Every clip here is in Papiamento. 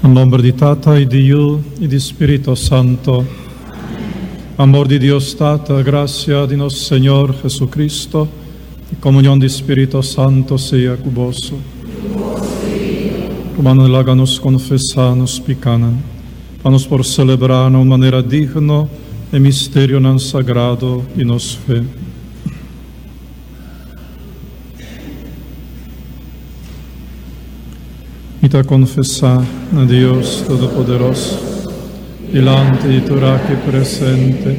Na nomber di Tata y di Yu y di Spirito Santo. Amor di Dios Tata, gracia di nos Señor Jesucristo y comunion di Spirito Santo sea cu boso. Rumannan, laga nos confesa nos picanan, pa nos por celebra na un manera digno e misterionan sagrado di nos fe. Mi ta konfesá na Dios Todopoderoso, dilanti di tur aki presente,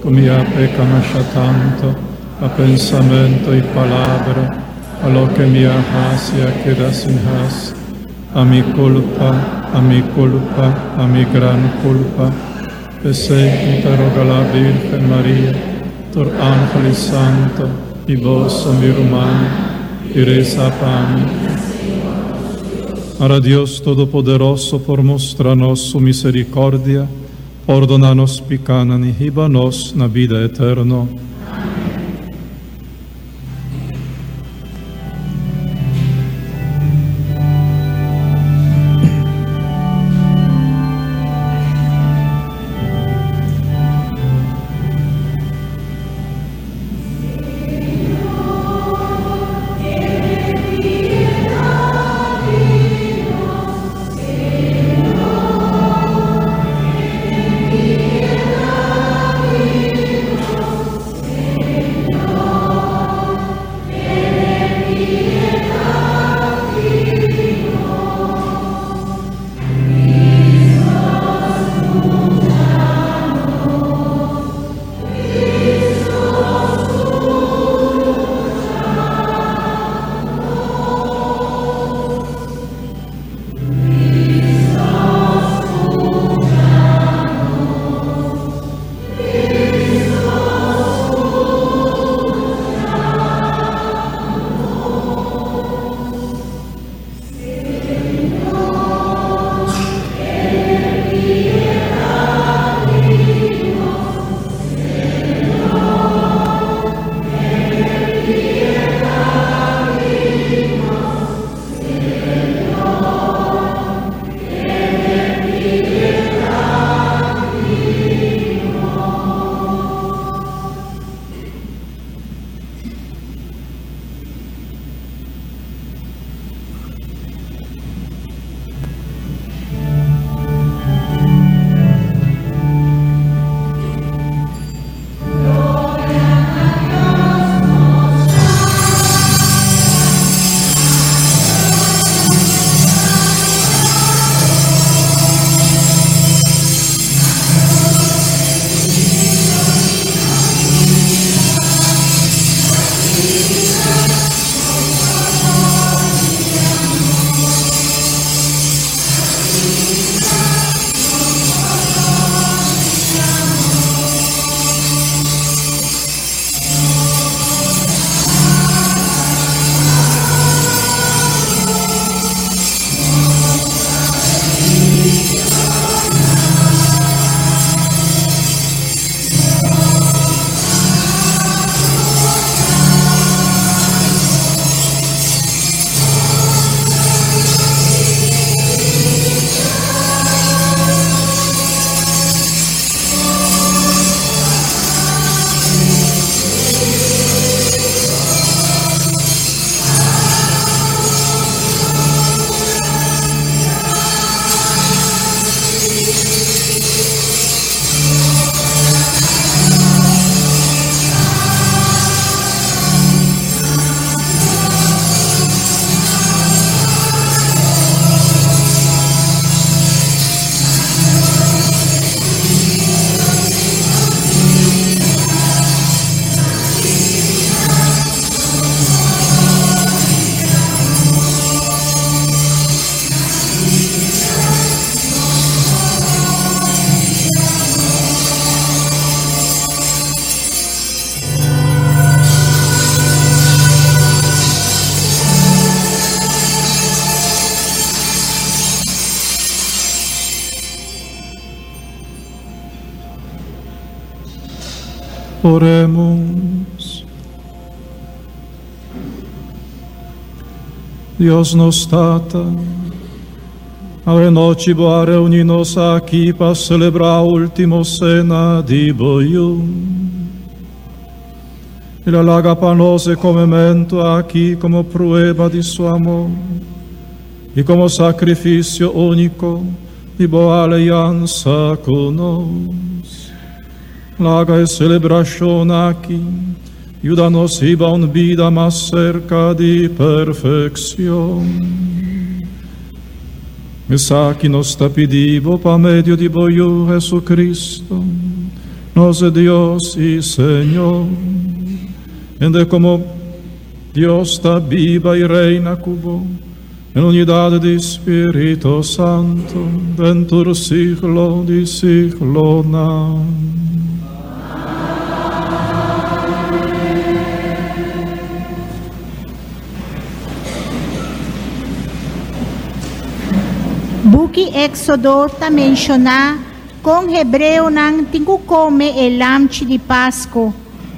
ku mi a peka masha tantu pa pensamentu i palabra, pa loke mi a hasi i a keda sin hasi, pa mi kulpa, pa mi kulpa, pa mi gran kulpa. P'esei mi ta roga la Bírgen Maria, tur ángel i santo, i boso, mi rumannan, i resa pa mi. Ora Dios Todopoderoso por mustra nos su misericordia, pordona nos picanan i hiba nos na bida eterno. Oremos. Dios nos Tata. Awe nochi bo a reuní nos aki pa selebrá último sena di bo Yu. El a laga pa nos e komementu aki komo prueba di su amor i komo sakrifisio úniko di bo aliansa ku nos. Laga e selebrashon aki yuda nos hiba un bida mas serka di perfekshon. Esaki nos ta pidi bo pa medio di bo Yu Jesucristo, nos Dios i Señor, hende komo Dios ta biba i reina ku bo en unidad di Spirito Santo, den tur siglo di siglonan. Buki Éksodo ta menshoná kon hebreonan tin ku kome e lamchi di Pasko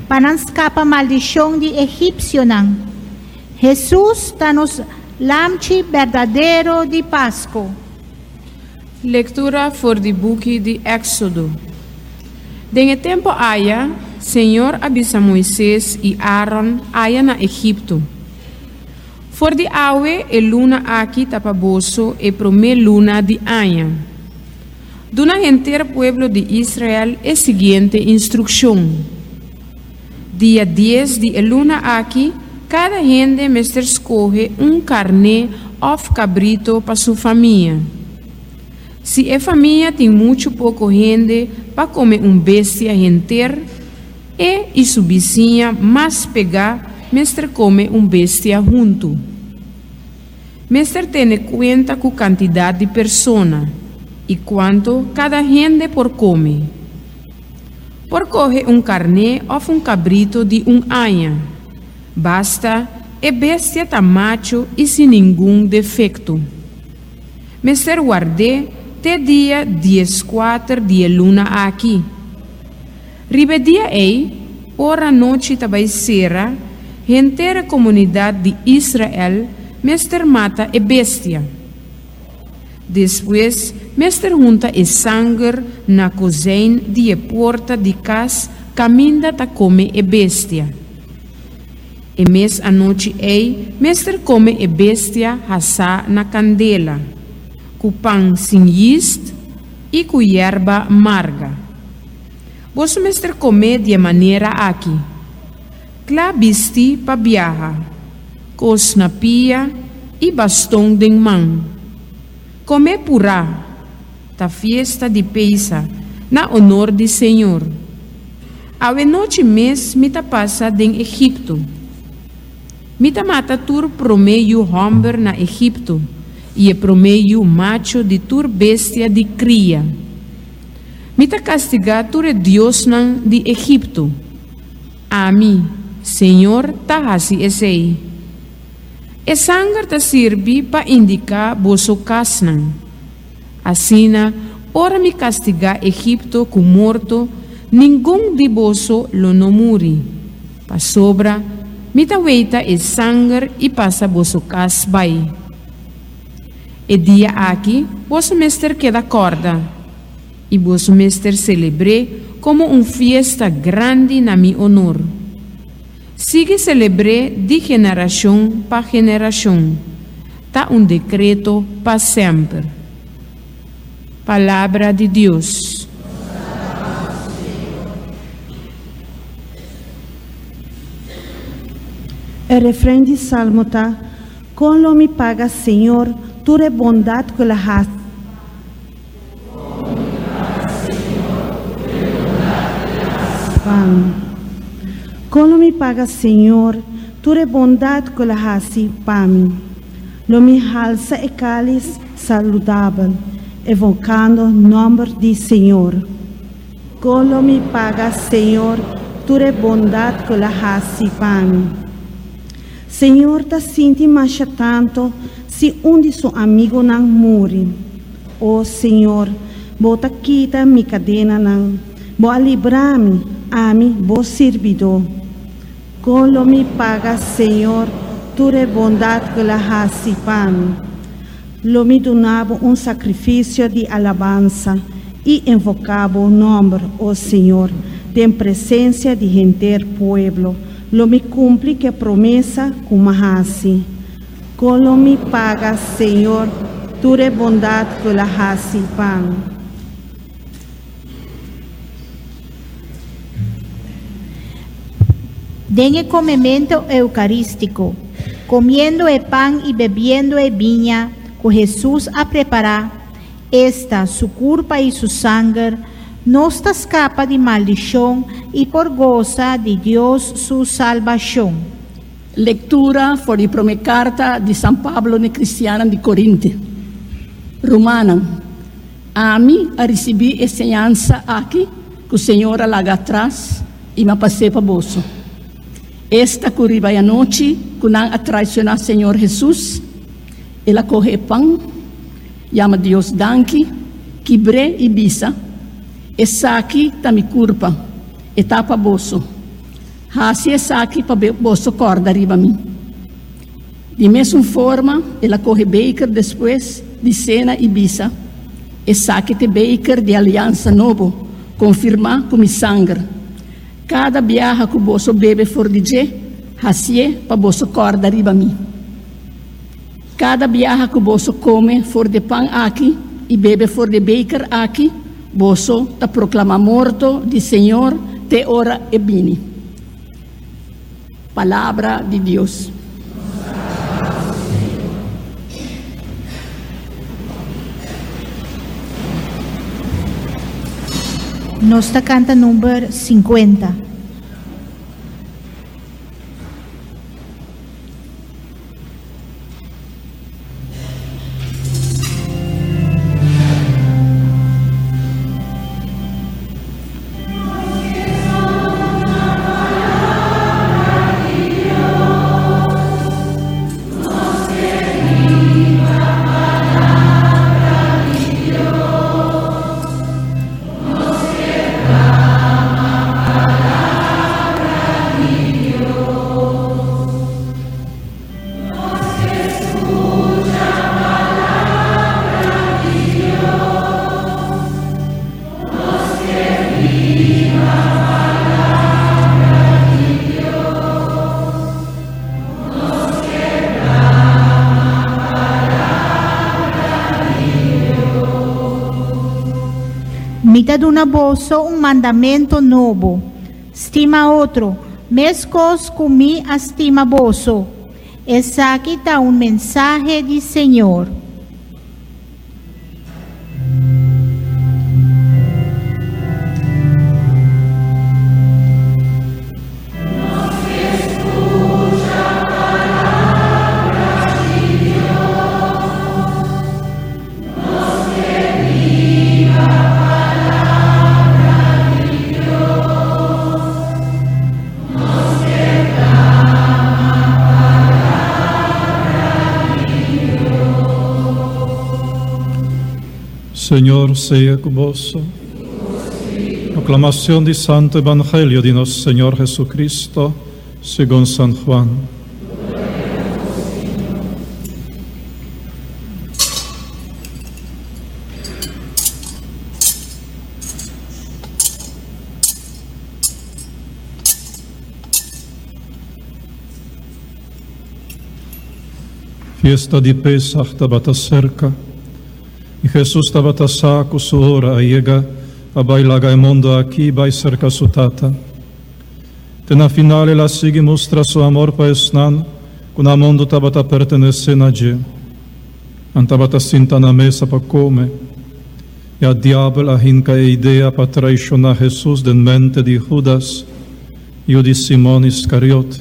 pa nan skapa maldishon di egipsionan. Hesus ta nos Lamchi berdadero di Pasko. Lektura for di buki di Éksodo. Den e tempu aya, señor a bisa Moises i Aaron aya na Egipto, For di awe e luna aki ta pa boso e promé luna di aña. Duna henter pueblo di Israel e siguiente instrukshon, Dia dies di e luna aki, kada hende mester skohe un karné òf kabrito pa su famia. Si e famia tin muchu poko hende pa kome un bestia henter, e i su bisiña mas pegá mester kome un bestia huntu. Mester tene kuenta ku kantidat di persona i kuantu kada hende por kome. Por kohe un karné òf un kabrito di un aña, basta e bestia ta machu i sin ningun defekto. Mester ward'é te dia dieskuater di e luna aki. Riba e dia ei, ora nochi ta bai sera, henter e komunidat di Israel mester mata e bestia. Despues mester hunta e sanger na kozein di e porta di kas kaminda ta kome e bestia. E mes anochi ei mester kome e bestia hasá na kandela, ku pan sin yist i ku yerba marga. Boso mester kom'é di e manera aki, kla bistí pa biaha, kos na pia i baston den man. Kom'é purá, ta fiesta di Pesa na onor di Señor. Awe nochi mes mi ta pasa den Egipto. Mi ta mata tur promé yu hòmber na Egipto i e promé yu macho di tur bestia di kria. Mi ta kastigá tur e diosnan di Egipto. Ami, señor, ta hasi esei. E sanger ta sirbi pa indiká boso kasnan. Asina, ora mi kastigá Egipto ku morto, ningun di boso lo no muri, pasobra mi ta weita e sanger i pasa boso kas bai. E dia aki boso mester keda kòrda, i boso mester selebr'é komo un fiesta grandi na mi onor. Sigui selebr'é di generashon pa generashon. Ta un dekreto pa semper. Palabra di Dios. E refrein di Salmo ta, Kon lo mi paga Señor tur e bondat ku el a hasi pa mi? Kon lo mi paga Señor tur e bondat ku el a hasi pa mi? Lo mi halsa e kalis saludabel, evokando nòmber di Señor. Kon lo mi paga Señor tur e bondat ku el a hasi pa mi? Señor ta sinti masha tanto si un di su amigonan muri. O Señor, bo ta kita mi kadenanan, bo a libra mi, ami, bo sirbidó. Kon lo mi paga Señor tur e bondat ku el a hasi pa mi? Lo mi duna bo un sakrifisio di alabansa i invoká bo nòmber, o señor, den presensia di henter pueblo. Lo mi kumpli ku e promesa ku m'a hasi. Kon lo mi paga señor tur e bondat ku el a hasi pa mi? Den e komemento eukarístiko, komiendo e pan i bebiendo e biña ku Hesus a prepará, esta, su kurpa i su sanger, nos ta skapa di maldishon i por gosa di Dios su salbashon. Lektura for di promé karta di San Pablo n'e kristiannan di Korinte. Rumannan, ami a risibí e señansa aki ku Señor a laga atras i mi a pas'é pa boso. Esta ku riba e anochi ku nan a traisioná Señor Hesus, el a kohe e pan, yama Dios danki, kibr'é i bisa, Esaki ta mi kurpa, e ta pa boso. Hasi esaki pa boso kòrda riba mi. Di mesun forma, el a kohe beker despues di sena i bisa, Esaki ta e beker di aliansa nobo, konfirmá ku mi sanger. Kada biaha ku boso bebe for di dje, hasié pa boso kòrda riba mi. Kada biaha ku boso kome for di e pan aki i bebe for di e beker aki, boso ta proklamá morto di Señor te ora e bini. Palabra di Dios. Nos ta canta number 50. Mi ta duna boso un mandamento nobo, Stima otro, meskos ku mi a stima boso. Esaki ta un mensahe di Señor. Señor sea cu boso. Proclamación di Santo Evangelio di nos Señor Jesucristo, según San Juan. Fiesta di Pesach tabata serka, i Hesus tabata sa ku su ora a yega pa bai laga e mundu aki i bai serka su Tata. Te na final el a sigui mustra su amor pa esnan ku na mundu tabata pertenesé na dje. Nan tabata sinta na mesa pa kome. Ya diabel a hinka e idea pa traishoná Hesus den mente di Hudas, yu di Simon Iskariot.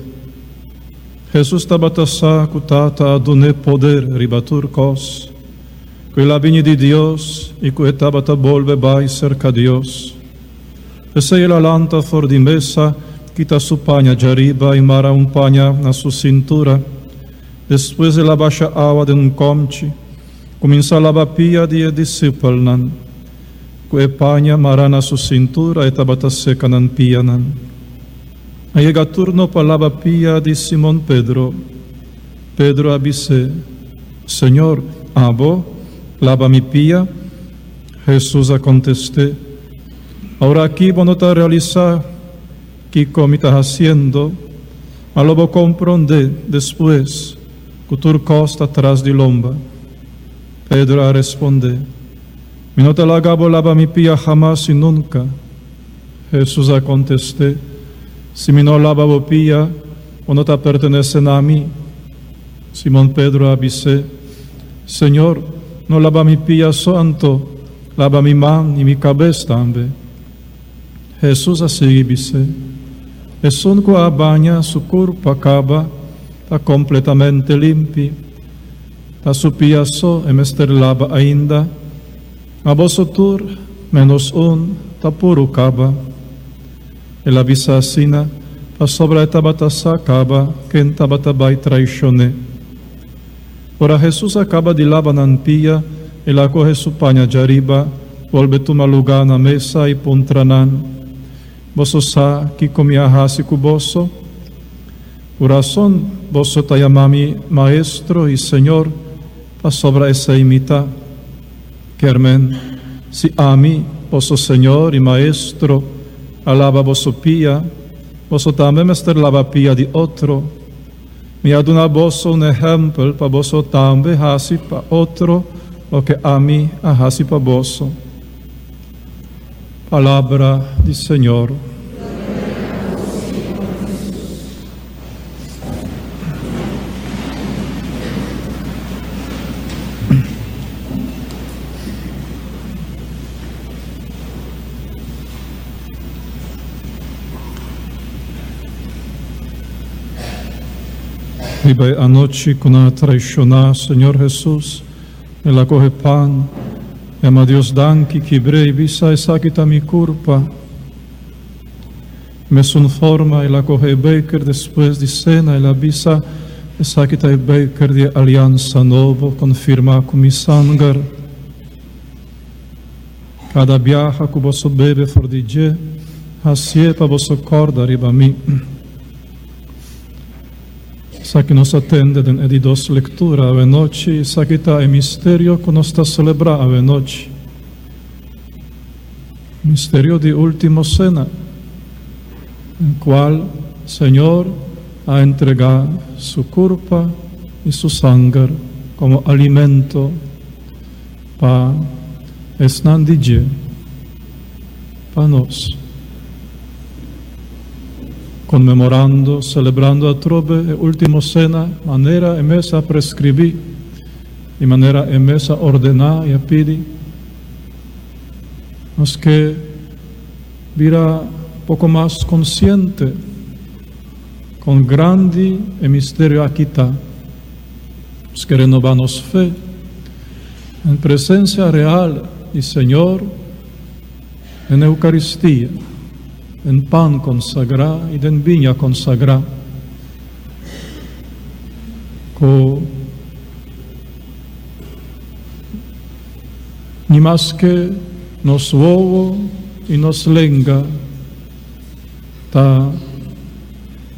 Hesus tabata sa ku Tata a dun'é poder riba tur kos, ku el a bini di Dios i ku e tabata bolbe bai serka Dios. P'esei el a lanta for di mesa, kita su paña djariba i mara un paña na su sintura. Despues el a basha awa den un kòmchi, kuminsá laba pia di e disipelnan. Ku e paña mará na su sintura e tabata seka nan pianan. A yega turno pa laba pia di Simon Pedro. Pedro a bis'é, Señor, abo laba mi pia? Hesus a kontest'é, Awor aki bo no ta realisá kiko mi ta hasiendo, ma lo bo komprondé despues ku tur kos ta tras di lomba. Pedro a respondé, Mi no ta laga bo laba mi pia hamas i nunka. Hesus a kontest'é, Si mi no laba bo pia, bo no ta pertenesé na mi. Simon Pedro a bis'é, Señor, no laba mi pia so anto, laba mi man i mi kabes tambe. Hesus a sigui bis'é, Esun ku a baña su kurpa kaba ta kompletamente limpi. Ta su pia so e mester laba ainda. Ma boso tur, ménos un, ta puru kaba. El a bisa asina pasobra e tabata sa kaba ken tabata bai traishon'é. Ora Hesus a kaba di laba nan pia, el a kohe su paña djariba, bolbe tuma lugá na mesa i puntra nan, Boso sa kiko mi a hasi ku boso? Ku rason boso ta yama mi Maestro i Señor, pasobra esei mi ta. Kermen, si ami, boso Señor i Maestro, a laba boso pia, boso tambe mester laba pia di otro. Mi a duna boso un ehèmpel pa boso tambe hasi pa otro loke ami a hasi pa boso. Palabra di Señor. Riba e anochi ku nan a traishoná Señor Hesus, el a kohe pan, yama Dios danki, kibr'é i bisa, Esaki ta mi kurpa. Mesun forma el a kohe e beker despues di sena, el a bisa, Esaki ta e beker di e aliansa nobo konfirmá ku mi sanger. Kada biaha ku boso bebe for di dje, hasié pa boso kòrda riba mi. Esaki nos a tende den e di dos lektura awenochi, esaki ta e misterio ku nos ta selebrá awenochi. Misterio di Ultimo Cena, en cual Señor a entrega Su curpa y Su sanger como alimento pa esnan di dje, pa nos. Conmemorando, celebrando atrobe e Ultimo Cena manera e mes a prescribi y manera e mes a ordena y a pidi, Nos ke bira poko mas konsiente kon grandi e misterio aki ta. Nos ke renobá nos fe den presensia real di Señor den Eukaristia, den pan konsagrá i den biña konsagrá, ku Ni maske nos wowo i nos lenga ta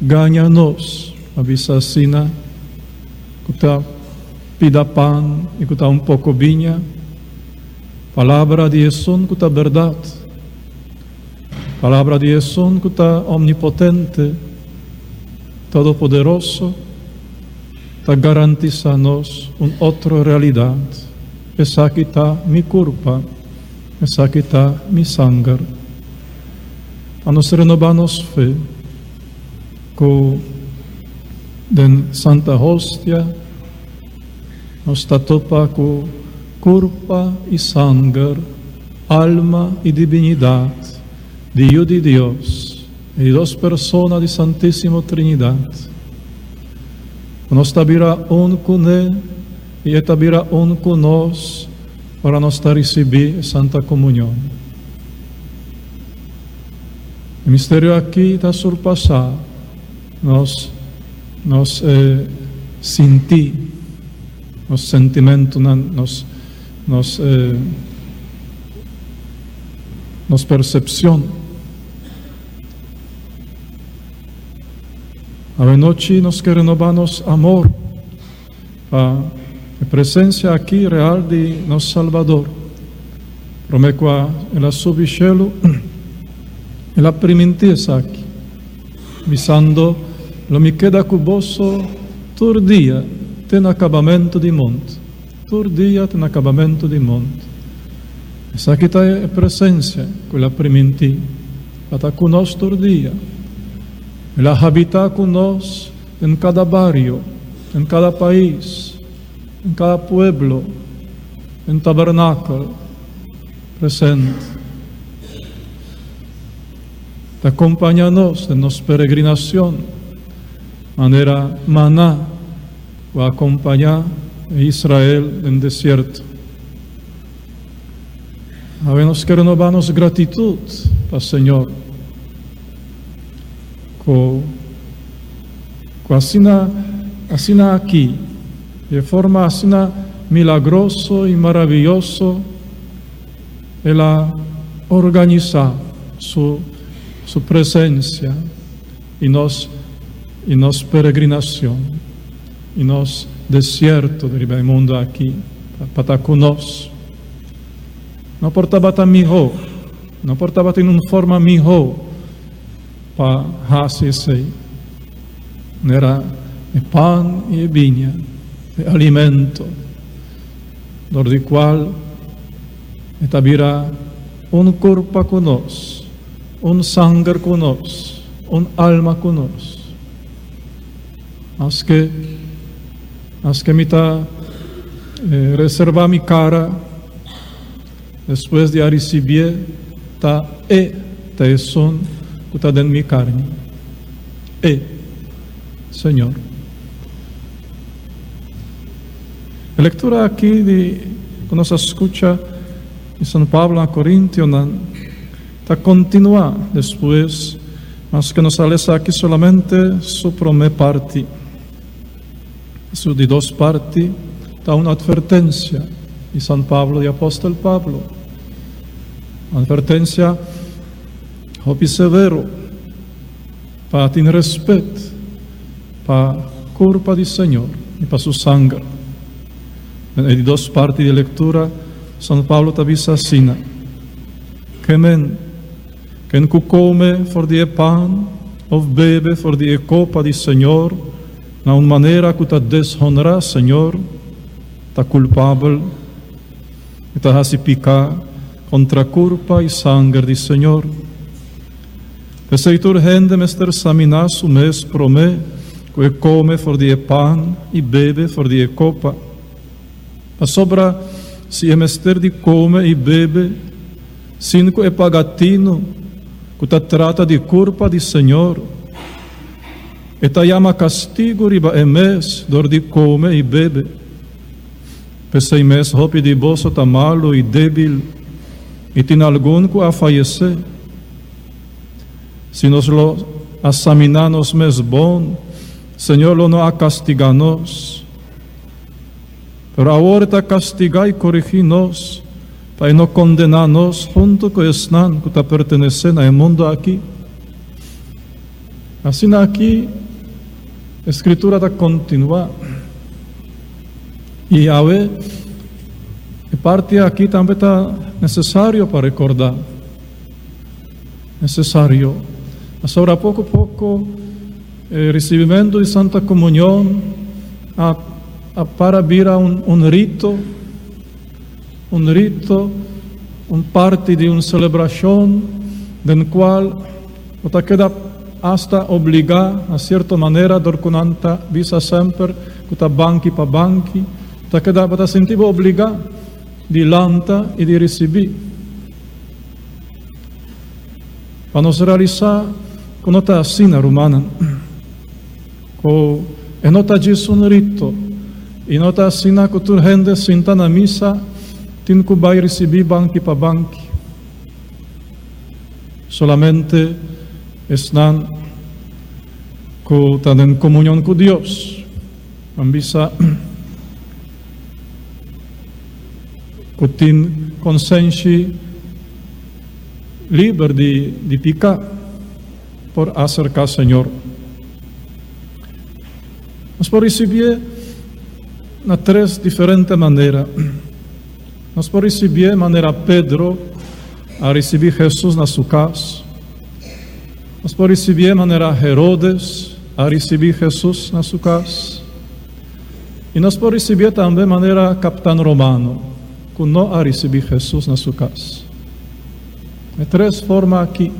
gaña nos, a bisa asina, ku ta pida pan i ku ta un poko biña, palabra di esun ku ta bèrdat, palabra di esun ku ta omnipotente, todopoderoso, ta garantisá nos un otro realidat. Esaki ta mi kurpa, esaki ta mi sanger. Pa nos renobá nos fe ku den Santa Hostia nos ta topa ku kurpa i sanger, alma i dibinidat di Yu di Dios, e di dos persona di Santísimo Trinidat. Ku nos ta bira un kuné i e ta bira un ku nos ora nos ta risibí e Santa Komunion. E misterio aki ta surpasá nos nos e sintí, nos sentimentunan, nos nos e nos persepshon. Awenochi nos ke renobá nos amor pa E presencia aki real di nos Salbador. Prome cu El a subi shelu, El a priminti esaki, bisando, Lo mi keda cu boso tur dia te na cabamento di mond. Tur dia te na cabamento di mond. Esaki ta e presencia cu El a priminti, pa ta cu nos tur dia. El a habita cu nos den cada bario, den cada pais, den cada pueblo, den tabernakel, presente. Ta compaña nos den nos peregrinacion, manera maná cu a acompaña e Israel den desierto. Awe nos ke renoba nos gratitud pa Señor cu cu asina asina aki, di e forma asina milagroso y maraviyoso El a organisa su su presencia y nos y nos peregrinacion y nos desierto riba e mundo aki pa ta cu nos. No por tabata miho, no por tabatin un forma miho pa haci esey. Manera e pan y e biña, e alimento, dor di cual e ta bira un curpa cu nos, un sanger cu nos, un alma cu nos. Maske, maske mi ta reserva mi cara despues di a ricibié, ta E ta esun cu ta den mi carni. E, Señor. E lectura aki di cu nos a scucha di San Pablo na Corintionan ta continua despues, maske nos a lesa aki solamente su prome parti. Su di dos parti ta un advertencia di San Pablo, di apostel Pablo. Advertencia hopi severo pa tin respet pa curpa di Señor y pa su sanger. Den e di dos parti di e lectura, San Pablo ta bisa asina, Ke men, ken ku kome for di e pan òf bebe for di e kopa di Señor na un manera ku ta deshonrá Señor, ta kulpabel i ta hasi piká kontra kurpa i sanger di Señor. P'esei tur hende mester saminá su mes promé ku e kome for di e pan i bebe for di e kopa. Pasobra si e mester di kome i bebe sin ku e paga tinu ku ta trata di kurpa di Señor, e ta yama kastigu riba e mes dor di kome i bebe. P'esei mes hopi di boso ta malu i débil, i tin algun ku a fayesé. Si nos lo a saminá nos mes bon, Señor lo no a kastigá nos. Pero awor e ta kastigá i korigí nos pa e no kondená nos huntu ku esnan ku ta pertenesé na e mundu akí. Asina akí e Skritura ta kontinuá. I awe e parti akí tambe ta nesesario pa rekordá. Nesesario. Pasobra poko poko e risibimentu di Santa Komunion a a para bira un un rito, un rito, un parti di un selebrashon den kual bo ta keda asta obligá na sierto manera dor ku nan ta bisa semper ku ta banki pa banki, ta keda bo ta sinti bo obligá di lanta i di risibí. Pa nos realisá ku no ta asina, rumannan, ku e no ta djis un rito i no ta asina ku tur hende sinta na misa tin ku bai risibí banki pa banki. Solamente esnan ku ta den komunion ku Dios, nan bisa ku tin konsenshi liber di di piká por aserká Señor. Nos por risibié. na tres diferente manera. Nos por ricibié manera Pedro a ricibi Jesus na su cas. Nos por ricibié manera Herodes a ricibi Jesus na su cas. I nos por ricibié tambe manera captan romano cu no a ricibi Jesus na su cas. E tres forma aki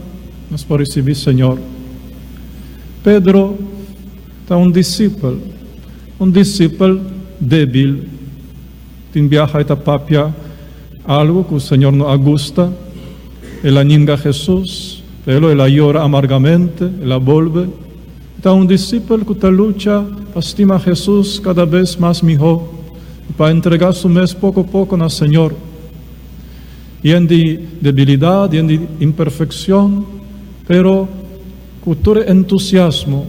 nos por ricibi Señor. Pedro ta un disipel, un disipel debil. Tin biaha e ta papia algu ku Señor no a gusta. El a ninga Hesus, pero el a yora amargamente, el a bolbe. E ta un disipel ku ta lucha pa stima Hesus kada bes mas mihó i pa entregá su mes poko poko na Señor. Yen di debilidat, yen di imperfekshon, pero ku tur e entusiasmo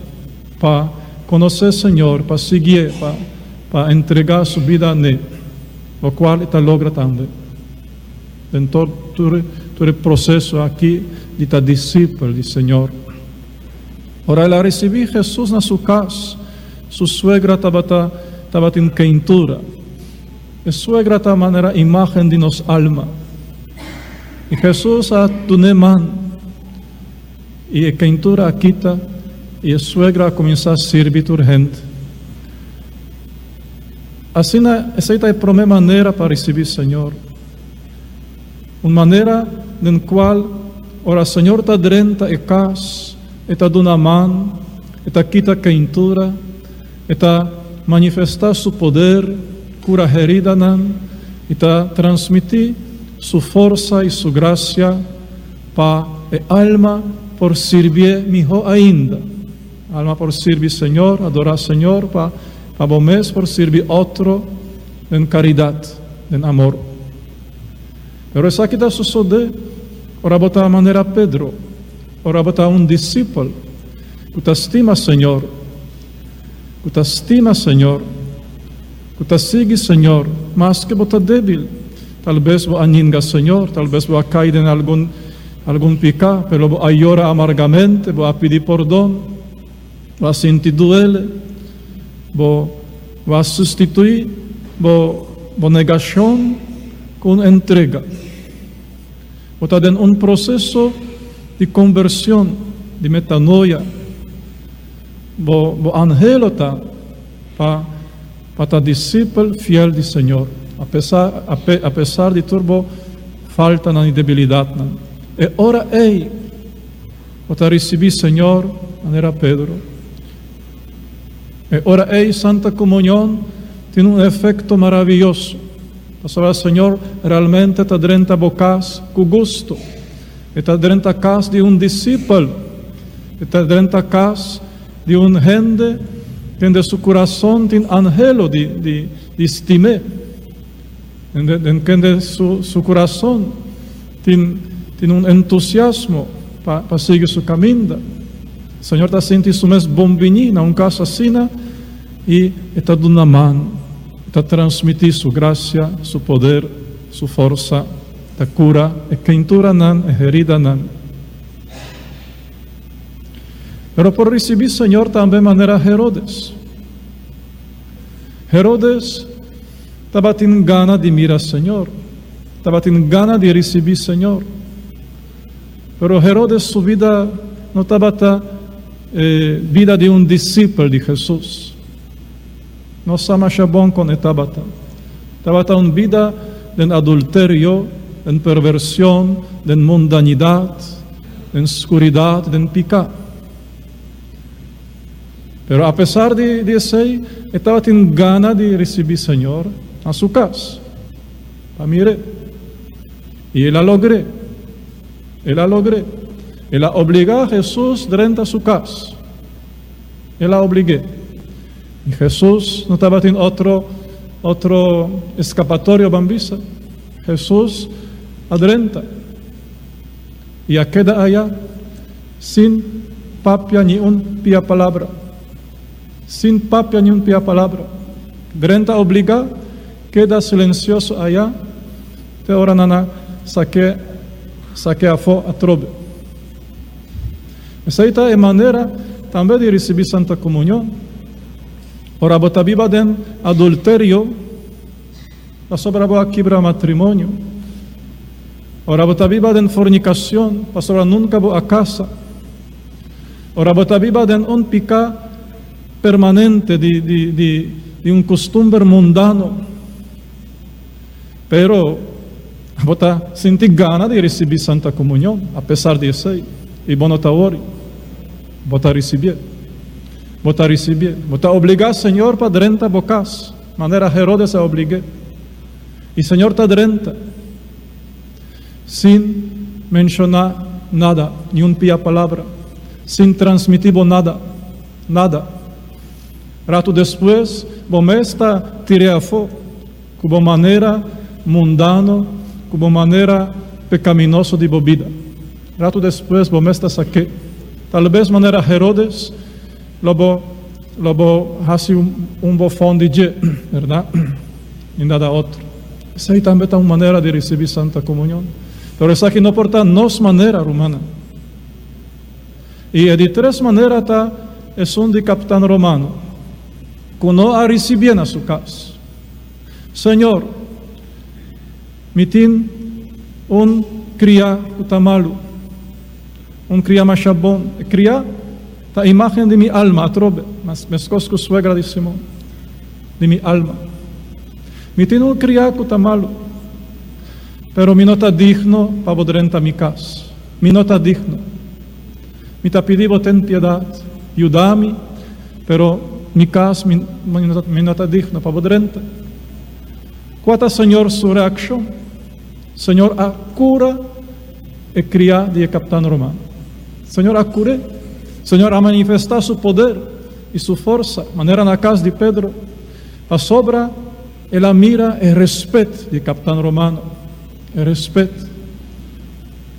pa konosé Señor, pa siguié, pa pa entregá su bida n'e, lokual e ta logra tambe. Den tur tur e proseso aki di ta disipel di Señor. Ora el a risibí Hesus na su kas, su suegra tabata tabatin keintura. E suegra ta manera imágen di nos alma. I Hesus a dun'é man, i e keintura a kita, i e suegra a kuminsá sirbi tur hende. Asina, esei ta e promé manera pa risibí Señor. Un manera den kual ora Señor ta drenta e kas, e ta duna man, e ta kita keintura, e ta manifestá su poder, kura heridanan i ta transmití su forsa i su grasia pa e alma por sirbié mihó ainda. Alma por sirbi Señor, adorá Señor, pa pa bo mes por sirbi otro den karidat, den amor. Pero esaki ta sosodé ora bo ta manera Pedro, ora bo ta un disipel ku ta stima Señor, ku ta stima Señor, ku ta sigui Señor maske bo ta débil. Tal bes bo a ninga Señor, tal bes bo a kai den algun algun piká, pero bo a yora amargamente, bo a pidi pordon, bo a sinti duele, bo bo a sustituí bo bo negashon ku un entrega. Bo ta den un proseso di kombershon, di metanoia. Bo bo anhelo ta pa pa ta disipel fiel di Señor, apesar apesar di tur bo faltanan i debilidatnan. E ora ei bo ta risibí Señor manera Pedro. E ora ei Santa Komunion tin un efekto maraviyoso, pasobra Señor realmente ta drenta bo kas ku gusto. E ta drenta kas di un disipel, e ta drenta kas di un hende kende su kurason tin anhelo di di di stim'é, den kende su su kurason tin tin un entusiasmo pa pa sigui su kaminda. Señor ta sinti su mes bon biní na un kas asina i e ta duna man, e ta transmití su grasia, su poder, su forsa, ta kura e keinturanan, e heridanan. Pero por ricibí Señor tambe manera Herodes. Herodes tabatin gana di mira Señor, tabatin gana di ricibí Señor. Pero Herodes su vida no tabata e vida di un disipel di Jesus. No sa masha bon con e tabata. Tabata un bida den adulterio, den perversion, den mundanidad, den scuridad, den pica. Pero apesar di di esey, e tabatin gana di ricibi Señor na su cas, pa mir'é. Y el a logr'é. El a logr'é. El a obliga Jesus drenta su cas. El a oblig'é. I Hesus no tabatin otro otro eskapatorio ban bisa. Hesus a drenta i a keda aya sin papia ni un pia palabra. Sin papia ni un pia palabra. Drenta obligá, keda silensioso aya te ora nan a sak'é sak'é afó atrobe. Esei ta e manera tambe di risibí Santa Komunion. Ora bo ta biba den adulterio, pasobra bo a kibra matrimonio. Ora bo ta biba den fornicacion, pasobra nunca bo a casa. Ora bo ta biba den un pica permanente di, di, di, di un custumber mundano. Pero bo ta sinti gana di ricibi Santa Comunion, a pesar di esey, y bo no ta wori. Bo ta ricibié. Bo ta ricibié. Bo ta obligá Señor pa drenta bo cas, manera Herodes a obligué. Y Señor ta drenta, sin mencioná nada, ni un pia palabra, sin transmití bo nada, nada. Rato despues, bo mes ta tir'é afó, cu bo manera mundano, cu bo manera pecaminoso di bo bida. Rato despues bo mes ta sak'é. Talbes manera Herodes lo bo lo bo hasi un bofon di dje, berdad? I nada otro. Esei tambe ta un manera di ricibi Santa Comunion. Pero esaki no por ta nos manera, rumannan. I e di tres manera ta esun di captan romano, cu no a ricibié na su cas. Señor, Mi tin un kriá ku ta malu, un kriá masha bon. E kriá ta imágen di mi alma atrobe, meskos ku suegra di Simon, di mi alma. Mi tin un kriá ku ta malu, pero mi no ta digno pa bo drenta mi kas. Mi no ta digno. Mi ta pidi bo ten piedat, yuda mi, pero mi kas mi no ta digno pa bo drenta. Kua ta Señor su reakshon? Señor a kura e kriá di e kaptan romano. Señor a kur'é. Señor a manifestá su poder i su forsa, manera na kas di Pedro, pasobra el a mira e respet di e kaptan romano, e respet,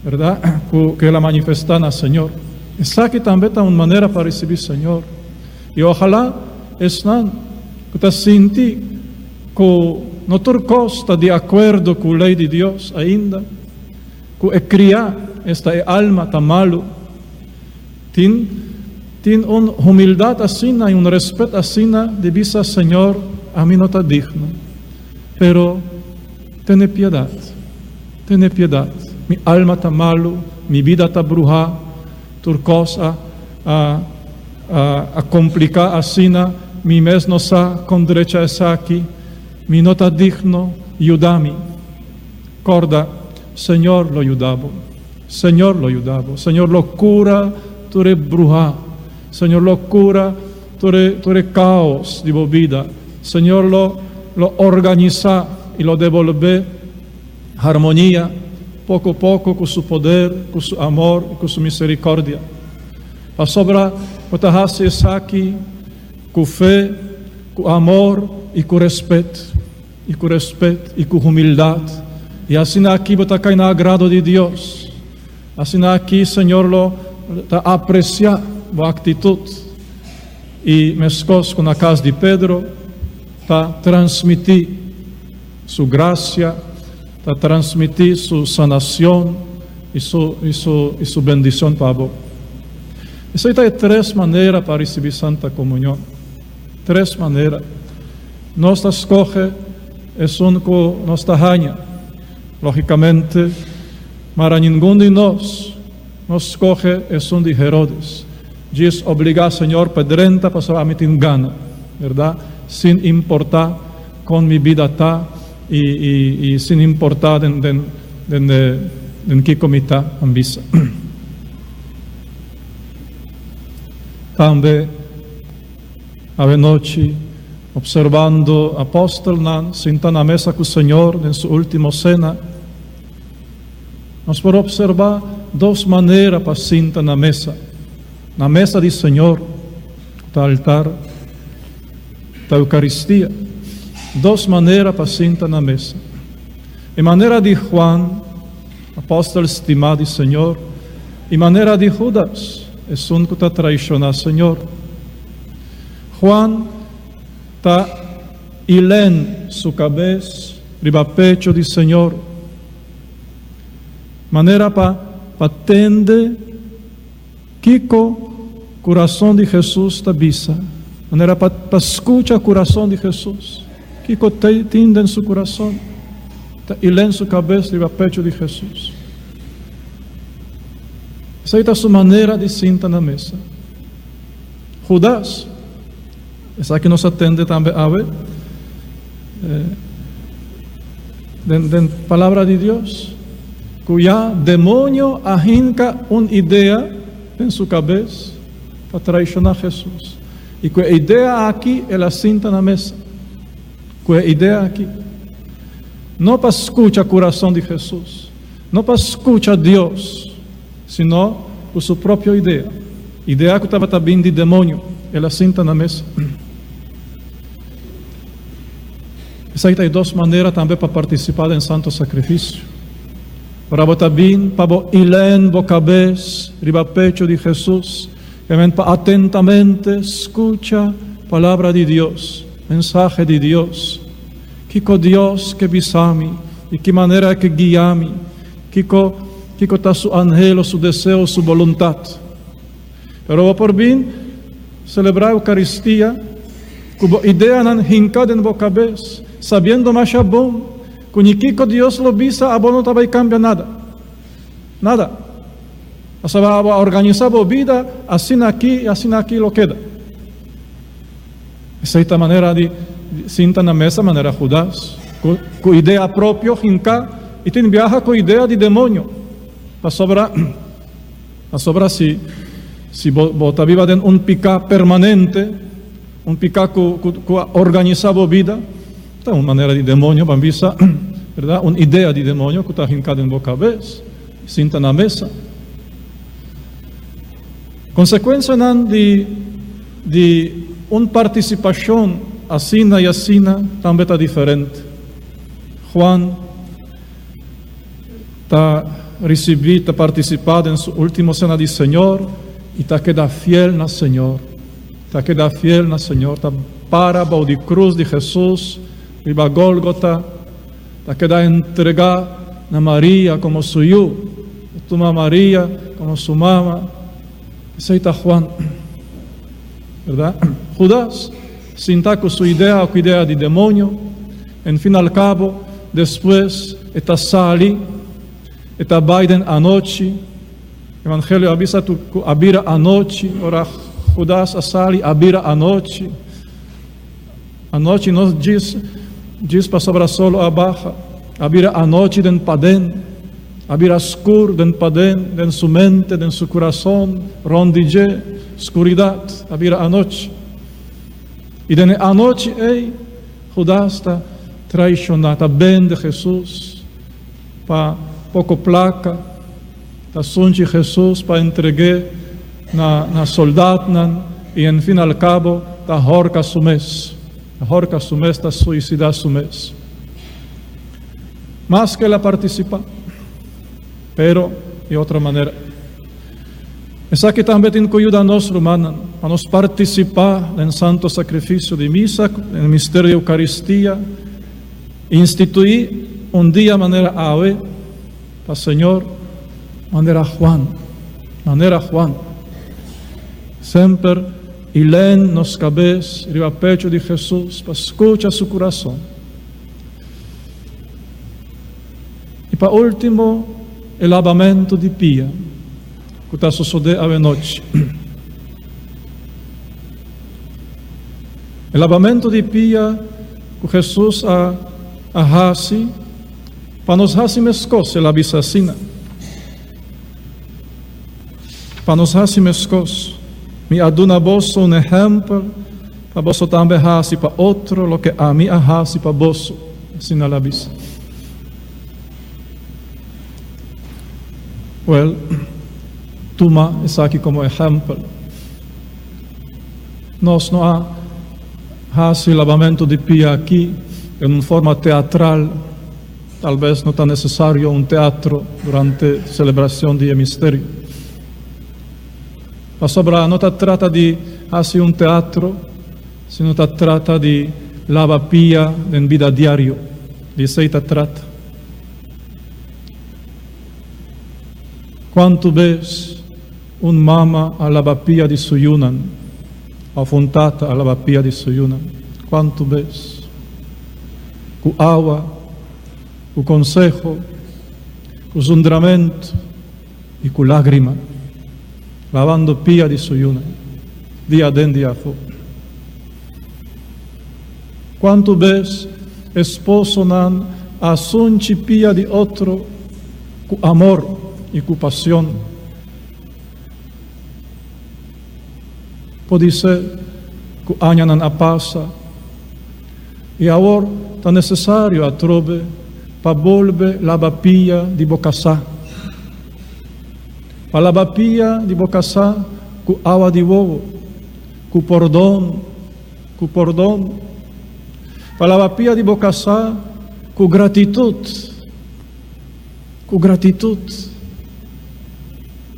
bèrdat, ku el a manifestá na Señor. Esaki tambe ta un manera pa risibí Señor. I ohalá esnan ku ta sinti ku no tur kos ta di akuerdo ku lei di Dios ainda, ku e kriá, esta e alma, ta malu. Tin tin un humildat asina i un respet asina di bisa, Señor, ami no ta digno, pero tene piedat, tene piedat, mi alma ta malu, mi bida ta bruhá, tur kos a a a kompliká asina, mi mes no sa kon drecha esaki, mi no ta digno, yuda mi. Kòrda, Señor lo yuda bo. Señor lo yuda bo. Señor lo kura tur e bruhá. Señor lo kura tur e tur e kaos di bo bida. Señor lo lo organisá i lo debolbé harmonia poko poko ku su poder, ku su amor i ku su miserikòrdia. Pasobra bo ta hasi esaki ku fe, ku amor i ku respet, i ku respet i ku humildat, i asina aki bo ta kai na agrado di Dios. Asina aki Señor lo ta apresiá bo aktitut i meskos ku na kas di Pedro ta transmití su grasia, ta transmití su sanacion i su i su i su bendicion pa bo. Esei ta e tres manera pa ricibí Santa Comunion. Tres manera. Nos ta scoge esun cu nos ta haña. Logicamente, mara ningun di nos no scoge esun di Herodes. Djis obligá Señor pa drenta pasobra ami tin gana, berdad? Sin importá con mi bida ta. I i i sin importá den den den de den kiko mi ta a bisa. Tambe awenochi observando apòstelnan sinta na mesa ku Señor den su último sena, nos por observá dos manera pa sinta na mesa, na mesa di Señor, ku ta altar. Ta Eucaristia. Dos manera pa sinta na mesa. E manera di Juan, apostel stimá di Señor, i manera di Judas, esun ku ta traishoná Señor. Juan ta ilen su kabes riba pecho di Señor, manera pa pa tende Kiko kurason di Hesus ta bisa? Manera pa pa skucha kurason di Hesus. Kiko tin den su kurason? Ta ilen su kabes riba pechu di Hesus. Esei ta su manera di sinta na mesa. Judas, esaki nos a tende tambe awe den den palabra di Dios, ku ya demonio a hinka un idea den su kabes pa traishoná Hesus. I ku e idea aki el a sinta na mesa. Ku e idea aki. No pa skucha kurason di Hesus, no pa skucha Dios, sino ku su propio idea. Idea ku tabata bin di demonio. El a sinta na mesa. Esaki ta e dos manera tambe pa partisipá den Santo Sakrifisio. Ora bo ta bin pa bo ilen bo kabes riba pecho di Hesus, Hemen pa atentamente skucha Palabra di Dios, mensahe di Dios. Kiko Dios ke bisa mi? Di ki manera e ke guia mi? Kiko kiko ta su anhelo, su deseo, su boluntat? Pero bo por bin selebrá Eukaristia ku bo ideanan hinká den bo kabes, sabiendo masha bon ku ni kiko Dios lo bisa abo no ta bai kambia nada. Nada. Pasobra abo a organisá bo bida asina aki i asina aki lo keda. Esei ta manera di sinta na mesa manera Judas, ku ku idea propio hinká i tin biaha ku idea di demonio. Pasobra pasobra si si bo bo ta biba den un piká permanente, un piká ku ku ku a organisá bo bida, ta un manera di demonio, ban bisa, bèrdat, un idea di demonio ku ta hinká den bo kabes. Sinta na mesa. Konsekuensianan di di un partisipashon asina i asina tambe ta diferente. Juan ta risibí, ta partisipá den su último sena di Señor i ta keda fiel na Señor. Ta keda fiel na Señor, ta para bou di krus di Hesus riba Gólgota. Ta keda entregá na Maria komo su yu, ta tuma Maria komo su mama. Esei ta Juan, bèrdat? Judas sinta ku su idea ku idea di demonio, en fin al kabo despues e ta sali, e ta bai den anochi. Evangelio a bisa ku a bira anochi, ora Judas a sali a bira anochi. Anochi nos djis djis pasobra solo a baha, a bira anochi den paden, a bira skur den paden, den su mente, den su kurason, rond di dje, skuridat, a bira anochi. I den e anochi ei, Judas ta traishoná, ta bende Hesus pa poko plaka, ta sunchi Hesus pa entreg'é na na soldatnan i en fin al kabo ta horka su mes, ta horka su mes, ta suisidá su mes. Maske el a partisipá, pero di otro manera. Esaki tambe tin ku yuda nos, rumannan, pa nos partisipá den Santo Sakrifisio di Misa, den Misterio di Eukaristia, instituí un dia manera awe, Pa Señor, manera Juan, manera Juan, semper i len nos kabes riba pecho di Jesus pa skucha su kurason. I pa ultimo, e labamentu di pia ku ta sosodé awenochi. E labamentu di pia ku Jesus a a hasi, Pa nos hasi meskos, el a bisa asina. Pa nos hasi meskos. Mi a duna boso un ehèmpel pa boso tambe hasi pa otro loke ami a hasi pa boso, asina el a bisa. Wèl, tuma esaki komo ehèmpel. Nos no a hasi labamentu di pia aki den un forma teatral. Tal bes no ta nesesario un teatro durante selebracion di e misterio. Pasobra no ta trata di hasi un teatro, sino ta trata di laba pia den bida diario. Di esei ta trata. Cuantu bes un mama a laba pia di su yunan? Òf un tata a laba pia di su yunan? Kuantu bes? Ku awa, ku konseho, ku zundramentu i ku lágrima, labando pia di su yunan, di aden di afó. Kuantu bes esposonan a sunchi pia di otro ku amor i ku pasion? Podisé ku añanan a pasa i awor ta nesesario atrobe pa bolbe laba pia di bo kasá. Pa laba pia di bo kasá ku awa di wowo, ku pordon, ku pordon. Pa laba pia di bo kasá ku gratitut, ku gratitut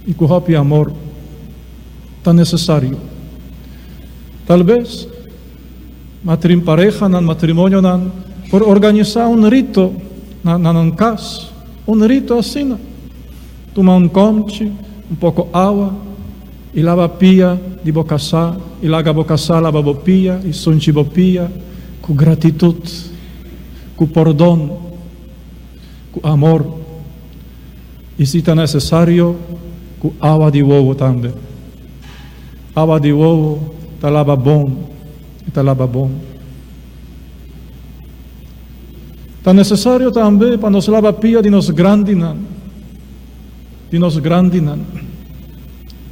i ku hopi amor ta nesesario. Talbes matrim parehanan, matrimonionan por organisá un rito na nan kas, un rito asina. Tuma un kòmchi, un poko awa i laba pia di bo kasá i laga bo kasá laba bo pia i sunchi bo pia ku gratitut, ku pordon, ku amor i si ta nesesario ku awa di wowo tambe. Awa di wowo ta laba bon, e ta laba bon. Ta nesesario tambe pa nos laba pia di nos grandinan, di nos grandinan.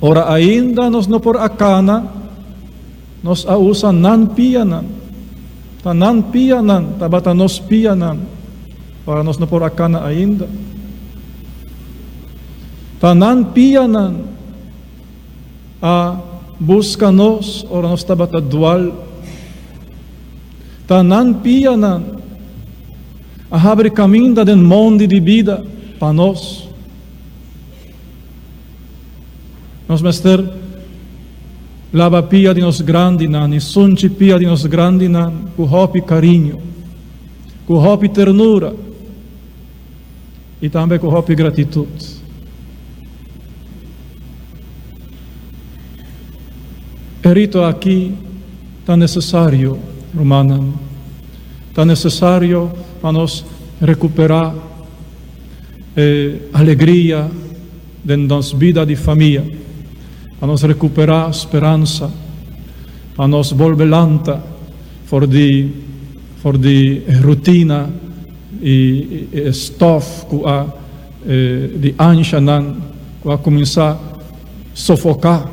Ora ainda nos no por a kana, nos a usa nan pianan. Ta nan pianan tabata nos pianan ora nos no por a kana ainda. Ta nan pianan a buska nos ora nos tabata dual. Ta nan pianan a habri kaminda den mondi di bida pa nos. Nos mester laba pia di nos grandinan i sunchi pia di nos grandinan ku hopi kariño, ku hopi ternura i tambe ku hopi gratitut. E rito aki ta nesesario, rumannan. Ta nesesario pa nos rekuperá e alegria den nos bida di famia, pa nos rekuperá speransa, pa nos bolbe lanta for di for di e rutina i e stòf ku a di anshanan ku a kuminsá sofoká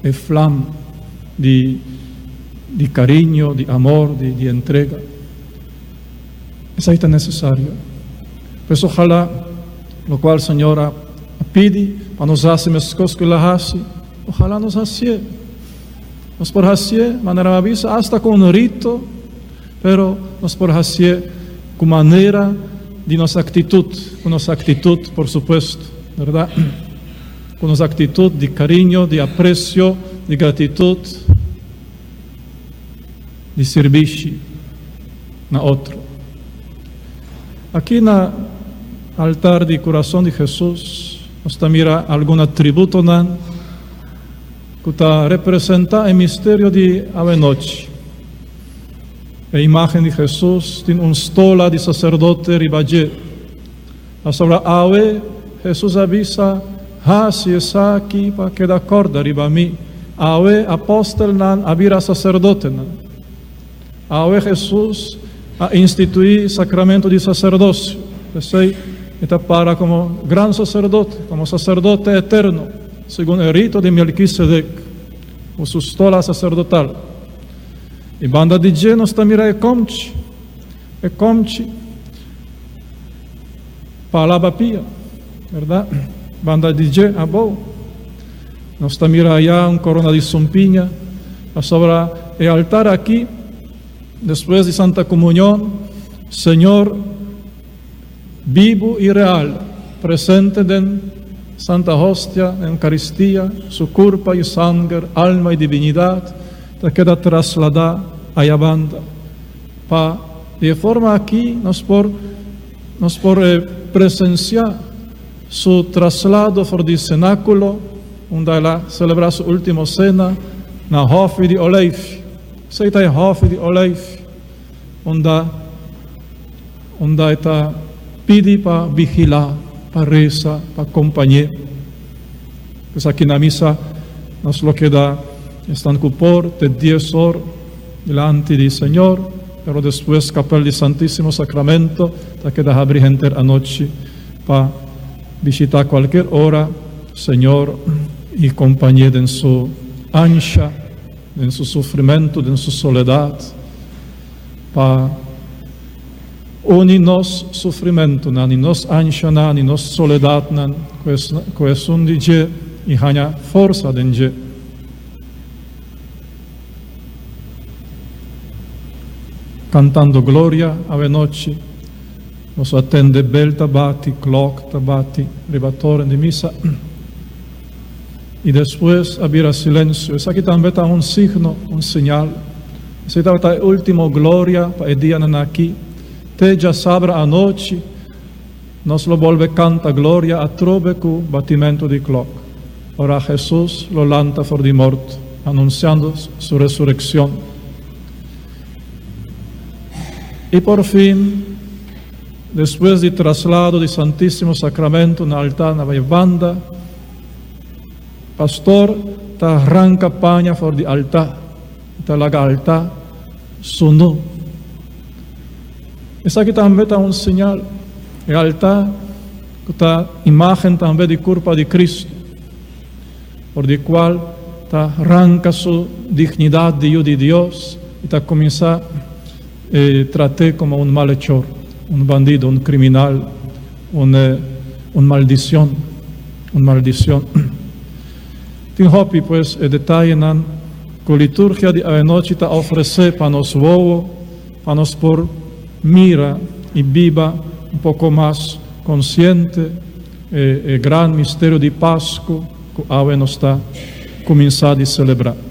e flam di di kariño, di amor, di di entrega. Esei ta nesesario. Pues ojalá lokual Señor a pidi pa nos hasi meskos ku el a hasi, ojalá nos hasié. Nos por hasié, manera mi a bisa, asta ku un rito, pero nos por hasié ku manera di nos aktitut, ku nos aktitut, por supuesto, bèrdat? Ku nos aktitut di kariño, di apresio, di gratitut, di sirbishi na otro. Aki na altar di Kurason di Hesus nos ta mira algun atributonan ku ta representá e misterio di awenochi. E imágen di Hesus tin un stola di saserdote riba dje. Pasobra awe Hesus a bisa, Hasi esaki pa keda kòrda riba mi. Awe apòstelnan a bira saserdotenan. Awe Hesus a instituí sakramento di saserdosio. P'esei e ta para komo gran saserdote, komo saserdote eterno, segun e rito di Melkisedek, ku su stola saserdotal. I banda di dje nos ta mira e kòmchi, e kòmchi. Pa laba pia, berdad? Banda di dje abou, nos ta mira aya un corona di sumpiña, pasobra e altar aki, despues di Santa Comunion, Señor bibu i real, presente den Santa Hostia, den Eucaristia, Su curpa i sanger, alma i divinidad, ta keda traslada aya banda. Pa di e forma aki nos por nos por presenciá su traslado for di cenáculo, unda el a celebra su ultimo cena, Na Hòfi di Olijf. Esei ta e Hòfi di Olijf unda unda e ta pidi pa vigilá, pa resa, pa kompañ'é. Pues aki na misa nos lo keda esnan ku por te dies or dilanti di Señor, pero despues Kapel di Santísimo Sacramento ta keda habri henter anochi pa bishitá kualkier ora Señor i kompañ'é den su ansha, den su sufrimentu, den su soledat, pa uni nos sufrimentunan i nos anshanan i nos soledatnan ku esun di dje i haña forsa den dje. Kantando Gloria awenochi, nos a tende bel ta bati, klòk ta bati riba toren di misa. I despues a bira silensio. Esaki tambe ta un signo, un señal. Esei tabata e último gloria pa e dianan aki. Te djasabra anochi nos lo bolbe kanta gloria atrobe ku batimentu di klòk, ora Hesus lo lanta for di morto, anunsiando su resurekshon. I por fin, despues di traslado di Santísimo Sacramento na altar na bai banda, Pastor ta ranka paña for di altar i ta laga altar sunú. Esaki tambe ta un señal. E altar ku ta imágen tambe di kurpa di Kristu, for di kual ta ranka su dignidat di Yu di Dios i ta kuminsá trat'é komo un malechor, un bandido, un kriminal, un un maldicion, un maldicion. Tin hopi pues e detayenan cu liturgia di awenochi ta ofrece pa nos wowo, pa nos por mira y biba un poco mas consciente e e gran misterio di Pascu cu awe nos ta cuminsa di celebra.